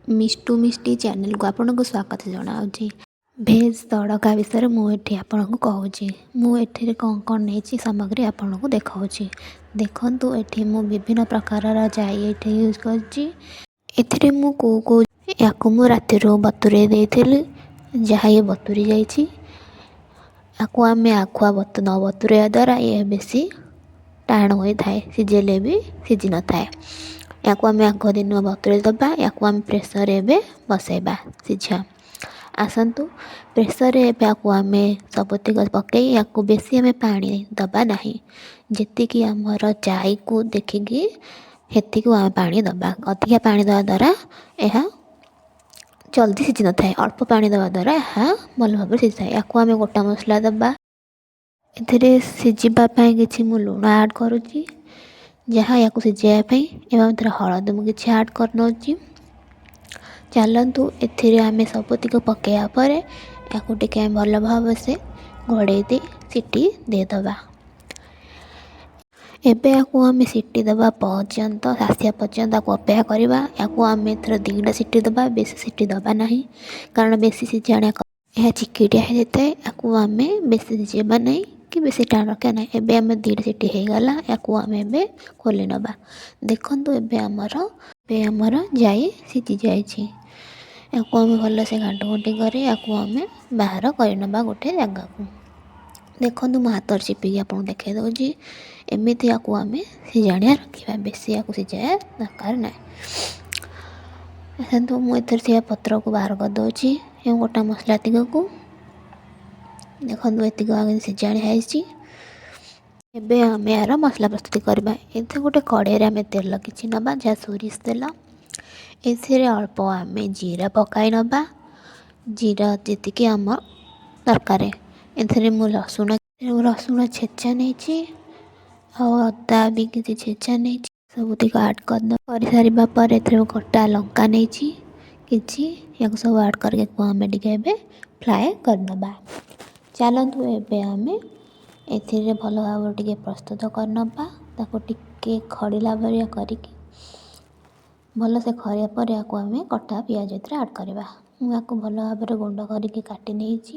ମିଷ୍ଟୁ ମିଷ୍ଟି ଚ୍ୟାନେଲକୁ ଆପଣଙ୍କୁ ସ୍ୱାଗତ ଜଣାଉଛି। ଭେଜ୍ ତଡ଼କା ବିଷୟରେ ମୁଁ ଏଠି ଆପଣଙ୍କୁ କହୁଛି। ମୁଁ ଏଥିରେ କ'ଣ କ'ଣ ନେଇଛି ସାମଗ୍ରୀ ଆପଣଙ୍କୁ ଦେଖାଉଛି। ଦେଖନ୍ତୁ, ଏଠି ମୁଁ ବିଭିନ୍ନ ପ୍ରକାରର ଜାଇ ଏଠି ୟୁଜ୍ କରିଛି। ଏଥିରେ ମୁଁ କେଉଁ କେଉଁ ୟାକୁ ମୁଁ ରାତିରୁ ବତୁରେଇ ଦେଇଥିଲି, ଯାହା ଇଏ ବତୁରି ଯାଇଛି। ୟାକୁ ଆମେ ଆଗୁଆ ନ ବତୁରେଇବା ଦ୍ୱାରା ଇଏ ବେଶୀ ଟାଣ ହୋଇଥାଏ, ସିଝେଇଲେ ବି ସିଝି ନଥାଏ। ୟାକୁ ଆମେ ଆଗ ଦିନ ବତୁରେଇ ଦେବା। ୟାକୁ ଆମେ ପ୍ରେସରରେ ଏବେ ବସେଇବା ସିଝା। ଆସନ୍ତୁ, ପ୍ରେସରରେ ଏବେ ୟାକୁ ଆମେ ସବୁତିକ ପକାଇ ୟାକୁ ବେଶୀ ଆମେ ପାଣି ଦେବା ନାହିଁ। ଯେତିକି ଆମର ଜାଇକୁ ଦେଖିକି ସେତିକି ଆମେ ପାଣି ଦେବା। ଅଧିକା ପାଣି ଦେବା ଦ୍ୱାରା ଏହା ଜଲ୍ଦି ସିଝି ନଥାଏ। ଅଳ୍ପ ପାଣି ଦେବା ଦ୍ୱାରା ଏହା ଭଲ ଭାବରେ ସିଝିଥାଏ। ୟାକୁ ଆମେ ଗୋଟା ମସଲା ଦେବା। ଏଥିରେ ସିଝିବା ପାଇଁ କିଛି ମୁଁ ଲୁଣ ଆଡ଼୍ କରୁଛି, ଯାହା ୟାକୁ ସିଝାଇବା ପାଇଁ, ଏବଂ ଏଥିରେ ହଳଦୀ ମୁଁ କିଛି ଆଡ଼୍ କରିନେଉଛି। ଚାଲନ୍ତୁ, ଏଥିରେ ଆମେ ସବୁତିକ ପକାଇବା ପରେ ୟାକୁ ଟିକେ ଆମେ ଭଲ ଭାବରେ ଘୋଡ଼େଇ ଦେଇ ସିଟି ଦେଇଦେବା। ଏବେ ୟାକୁ ଆମେ ସିଟି ଦେବା ପର୍ଯ୍ୟନ୍ତ, ଆସିବା ପର୍ଯ୍ୟନ୍ତ ତାକୁ ଅପେକ୍ଷା କରିବା। ୟାକୁ ଆମେ ଏଥର 2ଟା ସିଟି ଦେବା, ବେଶୀ ସିଟି ଦେବା ନାହିଁ, କାରଣ ବେଶୀ ସିଝାଣିଆ ଏହା ଚିକିଟିଆ ହେଇଯାଇଥାଏ। ୟାକୁ ଆମେ ବେଶୀ ସିଝେଇବା ନାହିଁ କି ବେଶୀ ଟାଣ ରଖିବା ନାହିଁ। ଏବେ ଆମେ 2ଟା ସିଟି ହେଇଗଲା, ୟାକୁ ଆମେ ଏବେ ଖୋଲି ନେବା। ଦେଖନ୍ତୁ, ଏବେ ଆମର ଜାଇ ସିଝି ଯାଇଛି। ୟାକୁ ଆମେ ଭଲସେ ଘାଣ୍ଟ ଘୁଣ୍ଟି କରି ୟାକୁ ଆମେ ବାହାର କରିନେବା ଗୋଟେ ଜାଗାକୁ। ଦେଖନ୍ତୁ, ମୁଁ ହାତରେ ଚିପିକି ଆପଣଙ୍କୁ ଦେଖାଇ ଦେଉଛି। ଏମିତି ୟାକୁ ଆମେ ସିଝାଣିଆ ରଖିବା, ବେଶୀ ୟାକୁ ସିଝାଇବା ଦରକାର ନାହିଁ। ଆସନ୍ତୁ, ମୁଁ ଏଥିରେ ଥିବା ପତ୍ରକୁ ବାହାର କରିଦେଉଛି ଏବଂ ଗୋଟା ମସଲା ତିକକୁ। ଦେଖନ୍ତୁ, ଏତିକି ଆଗେ ସିଝାଣିଆ ହେଇଛି। ଏବେ ଆମେ ଏହାର ମସଲା ପ୍ରସ୍ତୁତି କରିବା। ଏଥିରେ ଗୋଟେ କଡ଼େଇରେ ଆମେ ତେଲ କିଛି ନେବା, ଯାହା ସୋରିଷ ତେଲ। ଏଥିରେ ଅଳ୍ପ ଆମେ ଜିରା ପକାଇ ନେବା, ଜିରା ଯେତିକି ଆମ ଦରକାର। ଏଥିରେ ମୁଁ ରସୁଣ ଛେଚା ନେଇଛି ଆଉ ଅଦା ବି କିଛି ଛେଚା ନେଇଛି। ସବୁତିକ ଆଡ଼୍ କରିନେବା। କରିସାରିବା ପରେ ଏଥିରେ ମୁଁ କଟା ଲଙ୍କା ନେଇଛି କିଛି। ୟାକୁ ସବୁ ଆଡ଼୍ କରିକି ଆମେ ଟିକେ ଏବେ ଫ୍ରାଏ କରିନେବା। ଚାଲନ୍ତୁ, ଏବେ ଆମେ ଏଥିରେ ଭଲ ଭାବରେ ଟିକେ ପ୍ରସ୍ତୁତ କରିନେବା। ତାକୁ ଟିକେ ଖଡ଼ିଲା ଭଳିଆ କରିକି, ଭଲସେ ଖରିବା ପରେ ୟାକୁ ଆମେ କଟା ପିଆଜ ଏଥିରେ ଆଡ଼୍ କରିବା। ମୁଁ ୟାକୁ ଭଲ ଭାବରେ ଗୁଣ୍ଡ କରିକି କାଟି ନେଇଛି।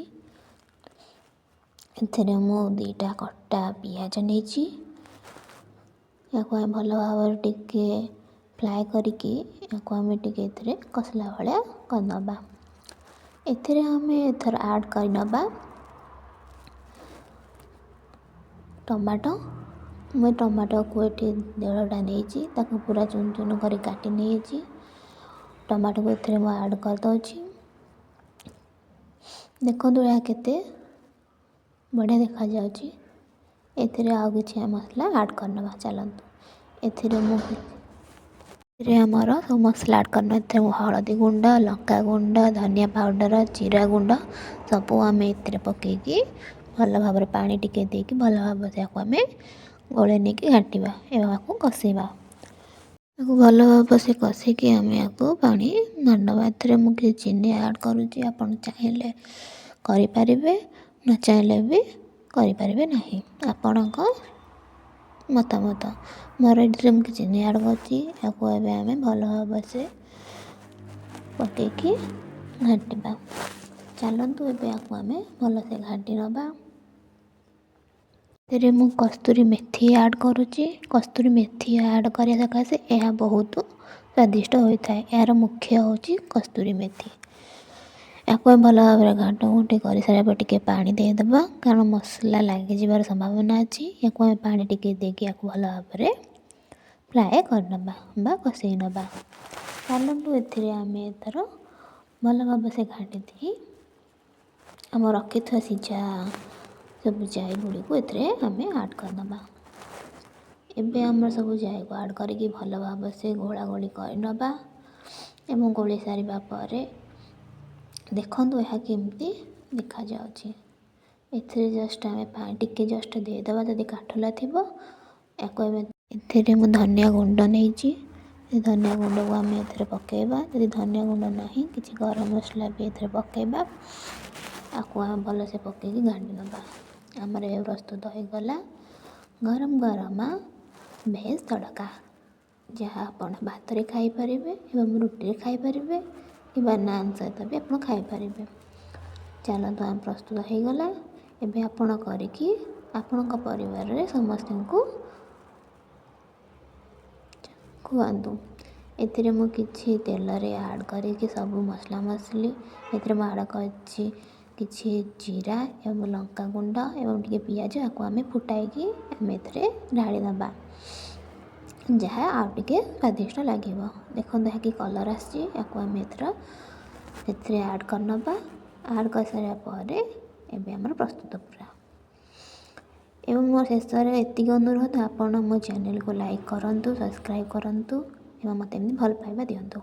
ଏଥିରେ ମୁଁ 2ଟା କଟା ପିଆଜ ନେଇଛି। ୟାକୁ ଆମେ ଭଲ ଭାବରେ ଟିକେ ଫ୍ରାଏ କରିକି ୟାକୁ ଆମେ ଟିକେ ଏଥିରେ କଷିଲା ଭଳିଆ କରିନେବା। ଏଥିରେ ଆମେ ଏଥର ଆଡ଼୍ କରିନେବା ଟମାଟୋ। ମୁଁ ଟମାଟୋକୁ ଏଠି ଦେଢ଼ଟା ନେଇଛି, ତାକୁ ପୁରା ଚୁନ ଚୁନ କରି କାଟି ନେଇଛି। ଟମାଟୋକୁ ଏଥିରେ ମୁଁ ଆଡ଼୍ କରିଦେଉଛି। ଦେଖନ୍ତୁ, ଏହା କେତେ ବଢ଼ିଆ ଦେଖାଯାଉଛି। ଏଥିରେ ଆଉ କିଛି ମସଲା ଆଡ଼୍ କରିନେବା। ଚାଲନ୍ତୁ, ଏଥିରେ ଆମର ସବୁ ମସଲା ଆଡ଼୍ କରିନେବା। ଏଥିରେ ମୁଁ ହଳଦୀ ଗୁଣ୍ଡ, ଲଙ୍କା ଗୁଣ୍ଡ, ଧନିଆ ପାଉଡ଼ର, ଜିରା ଗୁଣ୍ଡ ସବୁ ଆମେ ଏଥିରେ ପକାଇକି ଭଲ ଭାବରେ ପାଣି ଟିକେ ଦେଇକି ଭଲ ଭାବରେ ତାକୁ ଆମେ ଗୋଳେଇ ନେଇକି ଘାଣ୍ଟିବା ଏବଂ ଏହାକୁ କଷିବା। ତାକୁ ଭଲ ଭାବରେ ସେ କଷିକି ଆମେ ୟାକୁ ପାଣି ନେବା। ଏଥିରେ ମୁଁ କିଛି ଚିନି ଆଡ଼୍ କରୁଛି। ଆପଣ ଚାହିଁଲେ କରିପାରିବେ, ନ ଚାହିଁଲେ ବି କରିପାରିବେ ନାହିଁ, ଆପଣଙ୍କ ମତାମତ। ମୋର ଏଥିରେ ମୁଁ କିଛି ଚିନି ଆଡ଼୍ କରୁଛି। ୟାକୁ ଏବେ ଆମେ ଭଲ ଭାବରେ ସେ ପକାଇକି ଘାଣ୍ଟିବା। ଚାଲନ୍ତୁ, ଏବେ ୟାକୁ ଆମେ ଭଲସେ ଘାଣ୍ଟି ନେବା। ଏଥିରେ ମୁଁ କସ୍ତୁରୀ ମେଥି ଆଡ଼୍ କରୁଛି। କସ୍ତୁରୀ ମେଥି ଆଡ଼୍ କରିବା ସକାଶେ ଏହା ବହୁତ ସ୍ୱାଦିଷ୍ଟ ହୋଇଥାଏ। ଏହାର ମୁଖ୍ୟ ହେଉଛି କସ୍ତୁରୀ ମେଥି। ୟାକୁ ଆମେ ଭଲ ଭାବରେ ଘାଣ୍ଟ ଘୁଣ୍ଟି କରିସାରିବା ପରେ ଟିକେ ପାଣି ଦେଇଦେବା, କାରଣ ମସଲା ଲାଗିଯିବାର ସମ୍ଭାବନା ଅଛି। ୟାକୁ ଆମେ ପାଣି ଟିକେ ଦେଇକି ୟାକୁ ଭଲ ଭାବରେ ଫ୍ରାଏ କରିନେବା ବା କଷେଇ ନେବା। ଚାଲନ୍ତୁ, ଏଥିରେ ଆମେ ଏଥର ଭଲ ଭାବରେ ସେ ଘାଣ୍ଟି ଦେଇ ଆମ ରଖିଥିବା ସିଝା ସବୁ ଜାଇ ଗୁଡ଼ିକୁ ଏଥିରେ ଆମେ ଆଡ଼୍ କରିନେବା। ଏବେ ଆମର ସବୁ ଜାଇକୁ ଆଡ଼୍ କରିକି ଭଲ ଭାବରେ ସେ ଗୋଳା ଗୋଳି କରିନେବା ଏବଂ ଗୋଳେଇ ସାରିବା ପରେ ଦେଖନ୍ତୁ ଏହା କେମିତି ଦେଖାଯାଉଛି। ଏଥିରେ ଜଷ୍ଟ ଆମେ ପାଣି ଟିକେ ଜଷ୍ଟ ଦେଇଦେବା, ଯଦି କାଠୁଲା ଥିବ। ୟାକୁ ଏବେ ଏଥିରେ ମୁଁ ଧନିଆ ଗୁଣ୍ଡ ନେଇଛି। ସେ ଧନିଆ ଗୁଣ୍ଡକୁ ଆମେ ଏଥିରେ ପକାଇବା। ଯଦି ଧନିଆ ଗୁଣ୍ଡ ନାହିଁ, କିଛି ଗରମ ମସଲା ବି ଏଥିରେ ପକାଇବା। ଆକୁ ଆମେ ଭଲସେ ପକାଇକି ଘାଣ୍ଟି ନେବା। ଆମର ଏବେ ପ୍ରସ୍ତୁତ ହୋଇଗଲା ଗରମ ଗରମ ଭେଜ୍ ତଡ଼କା। ଯାହା ଆପଣ ଭାତରେ ଖାଇପାରିବେ ଏବଂ ରୁଟିରେ ଖାଇପାରିବେ କିମ୍ବା ନାନ୍ ସହିତ ବି ଆପଣ ଖାଇପାରିବେ। ଚାଲନ୍ତୁ, ଆମ ପ୍ରସ୍ତୁତ ହେଇଗଲା। ଏବେ ଆପଣ କରିକି ଆପଣଙ୍କ ପରିବାରରେ ସମସ୍ତଙ୍କୁ ଖୁଆନ୍ତୁ। ଏଥିରେ ମୁଁ କିଛି ତେଲରେ ଆଡ଼୍ କରିକି ସବୁ ମସଲା ମସଲି, ଏଥିରେ ମୁଁ ଆଡ଼୍ କରିଛି କିଛି ଜିରା ଏବଂ ଲଙ୍କା ଗୁଣ୍ଡ ଏବଂ ଟିକେ ପିଆଜ। ଆକୁ ଆମେ ଫୁଟାଇକି ଆମେ ଏଥିରେ ଢାଳିଦେବା, ଯାହା ଆଉ ଟିକେ ସ୍ୱାଦିଷ୍ଟ ଲାଗିବ। ଦେଖନ୍ତୁ, ଏହା କି କଲର୍ ଆସିଛି। ୟାକୁ ଆମେ ଏଥର ଏଥିରେ ଆଡ଼୍ କରିନେବା। ଆଡ଼୍ କରିସାରିବା ପରେ ଏବେ ଆମର ପ୍ରସ୍ତୁତ ପୁରା। ଏବଂ ମୋ ଶେଷରେ ଏତିକି ଅନୁରୋଧ, ଆପଣ ମୋ ଚ୍ୟାନେଲକୁ ଲାଇକ୍ କରନ୍ତୁ, ସବସ୍କ୍ରାଇବ୍ କରନ୍ତୁ ଏବଂ ମୋତେ ଏମିତି ଭଲ ପାଇବା ଦିଅନ୍ତୁ।